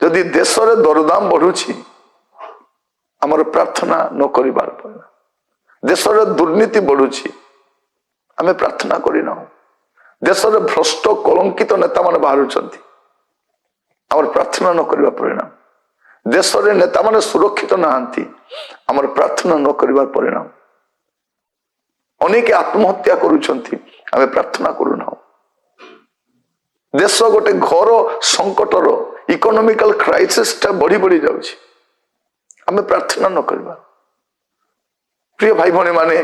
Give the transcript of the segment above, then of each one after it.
ଯଦି ଦେଶରେ ଦରଦାମ ବଢୁଛି, ଆମର ପ୍ରାର୍ଥନା ନ କରିବାର ପରିଣାମ। ଦେଶରେ ଦୁର୍ନୀତି ବଢୁଛି, ଆମେ ପ୍ରାର୍ଥନା କରିନାହୁଁ। ଦେଶରେ ଭ୍ରଷ୍ଟ କଳଙ୍କିତ ନେତାମାନେ ବାହାରୁଛନ୍ତି, ଆମର ପ୍ରାର୍ଥନା ନ କରିବା ପରିଣାମ। ଦେଶରେ ନେତାମାନେ ସୁରକ୍ଷିତ ନାହାନ୍ତି, ଆମର ପ୍ରାର୍ଥନା ନ କରିବାର ପରିଣାମ। ଅନେକ ଆତ୍ମହତ୍ୟା କରୁଛନ୍ତି, ଆମେ ପ୍ରାର୍ଥନା କରୁନାହୁଁ। ଦେଶ ଗୋଟେ ଘୋର ସଙ୍କଟର, ଇକୋନୋମିକାଲ କ୍ରାଇସିସଟା ବଢି ବଢି ଯାଉଛି, ଆମେ ପ୍ରାର୍ଥନା ନ କରିବା। ପ୍ରିୟ ଭାଇ ଭଉଣୀ ମାନେ,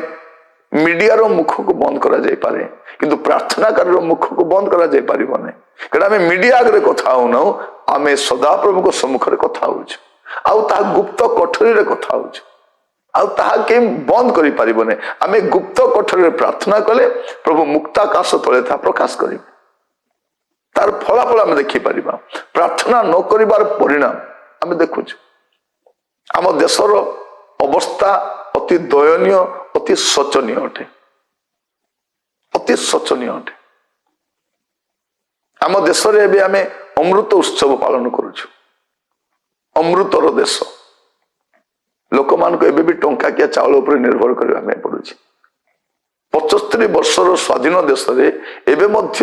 ମିଡିଆର ମୁଖକୁ ବନ୍ଦ କରାଯାଇପାରେ, କିନ୍ତୁ ପ୍ରାର୍ଥନାକାରୀର ମୁଖକୁ ବନ୍ଦ କରାଯାଇ ପାରିବ ନାହିଁ। କାରଣ ଆମେ ମିଡିଆ ଆଗରେ କଥା ହଉନାହୁଁ, ଆମେ ସଦାପ୍ରଭୁଙ୍କ ସମ୍ମୁଖରେ କଥା ହଉଛୁ ଆଉ ତାହା ଗୁପ୍ତ କୋଠରୀରେ କଥା ହଉଛୁ ଆଉ ତାହା କେହି ବନ୍ଦ କରିପାରିବନି। ଆମେ ଗୁପ୍ତ କୋଠରୀରେ ପ୍ରାର୍ଥନା କଲେ ପ୍ରଭୁ ମୁକ୍ତାକାଶ ତଳେ ତାହା ପ୍ରକାଶ କରିବେ। ତାର ଫଳାଫଳ ଆମେ ଦେଖିପାରିବା। ପ୍ରାର୍ଥନା ନ କରିବାର ପରିଣାମ ଆମେ ଦେଖୁଛୁ। ଆମ ଦେଶର ଅବସ୍ଥା ଅତି ଦୟନୀୟ, ଅତି ଶୋଚନୀୟ ଅଟେ, ଅତି ଶୋଚନୀୟ ଅଟେ। ଆମ ଦେଶରେ ଏବେ ଆମେ ଅମୃତ ଉତ୍ସବ ପାଳନ କରୁଛୁ। ଅମୃତର ଦେଶ, ଲୋକମାନଙ୍କୁ ଏବେ ବି ଟଙ୍କାକିଆ ଚାଉଳ ଉପରେ ନିର୍ଭର କରିବା ପାଇଁ ପଡୁଛି। 75 ବର୍ଷର ସ୍ୱାଧୀନ ଦେଶରେ ଏବେ ମଧ୍ୟ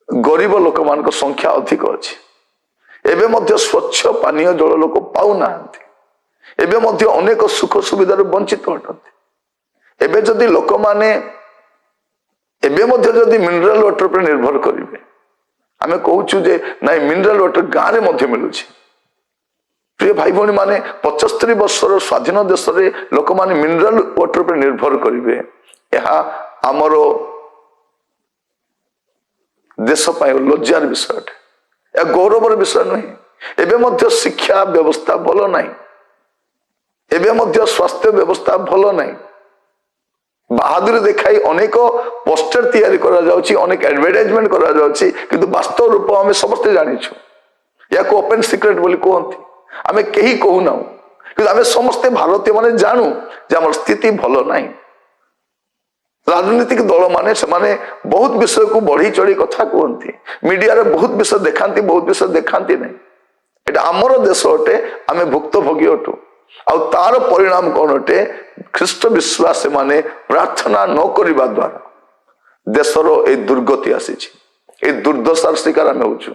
ଗରିବ ଲୋକମାନଙ୍କ ସଂଖ୍ୟା ଅଧିକ ଅଛି। ଏବେ ମଧ୍ୟ ସ୍ୱଚ୍ଛ ପାନୀୟ ଜଳ ଲୋକ ପାଉନାହାନ୍ତି। ଏବେ ମଧ୍ୟ ଅନେକ ସୁଖ ସୁବିଧାରୁ ବଞ୍ଚିତ ଅଟନ୍ତି। ଏବେ ଯଦି ଲୋକମାନେ ଏବେ ମଧ୍ୟ ଯଦି ମିନେରାଲ ୱାଟର ଉପରେ ନିର୍ଭର କରିବେ, ଆମେ କହୁଛୁ ଯେ ନାଇଁ, ମିନେରାଲ ୱାଟର ଗାଁରେ ମଧ୍ୟ ମିଳୁଛି। ପ୍ରିୟ ଭାଇ ଭଉଣୀ ମାନେ, 75 ବର୍ଷର ସ୍ୱାଧୀନ ଦେଶରେ ଲୋକମାନେ ମିନେରାଲ ୱାଟର ଉପରେ ନିର୍ଭର କରିବେ, ଏହା ଆମର ଦେଶ ପାଇଁ ଲଜ୍ଜାର ବିଷୟ ଅଟେ। ଏହା ଗୌରବର ବିଷୟ ନୁହେଁ। ଏବେ ମଧ୍ୟ ଶିକ୍ଷା ବ୍ୟବସ୍ଥା ଭଲ ନାହିଁ। ଏବେ ମଧ୍ୟ ସ୍ୱାସ୍ଥ୍ୟ ବ୍ୟବସ୍ଥା ଭଲ ନାହିଁ। ବାହାଦୁରୀ ଦେଖାଇ ଅନେକ ପୋଷ୍ଟର ତିଆରି କରାଯାଉଛି, ଅନେକ ଆଡଭର୍ଟାଇଜମେଣ୍ଟ କରାଯାଉଛି, କିନ୍ତୁ ବାସ୍ତବ ରୂପ ଆମେ ସମସ୍ତେ ଜାଣିଛୁ। ଏହାକୁ ଓପେନ ସିକ୍ରେଟ ବୋଲି କୁହନ୍ତି। ଆମେ କେହି କହୁନାହୁଁ, କିନ୍ତୁ ଆମେ ସମସ୍ତେ ଭାରତୀୟ ମାନେ ଜାଣୁ ଯେ ଆମର ସ୍ଥିତି ଭଲ ନାହିଁ। ରାଜନୈତିକ ଦଳ ମାନେ, ସେମାନେ ବହୁତ ବିଷୟକୁ ବଢି ଚଢି କଥା କୁହନ୍ତି। ମିଡିଆରେ ବହୁତ ବିଷୟ ଦେଖାନ୍ତି, ବହୁତ ବିଷୟ ଦେଖାନ୍ତି ନାହିଁ। ଏଇଟା ଆମର ଦେଶ ଅଟେ, ଆମେ ଭୁକ୍ତଭୋଗୀ ଅଟୁ। ଆଉ ତାର ପରିଣାମ କଣ ଅଟେ? ଖ୍ରୀଷ୍ଟ ବିଶ୍ୱାସୀ ମାନେ ପ୍ରାର୍ଥନା ନ କରିବା ଦ୍ୱାରା ଦେଶର ଏଇ ଦୁର୍ଗତି ଆସିଛି, ଏଇ ଦୁର୍ଦ୍ଦଶାର ଶିକାର ଆମେ ହଉଛୁ।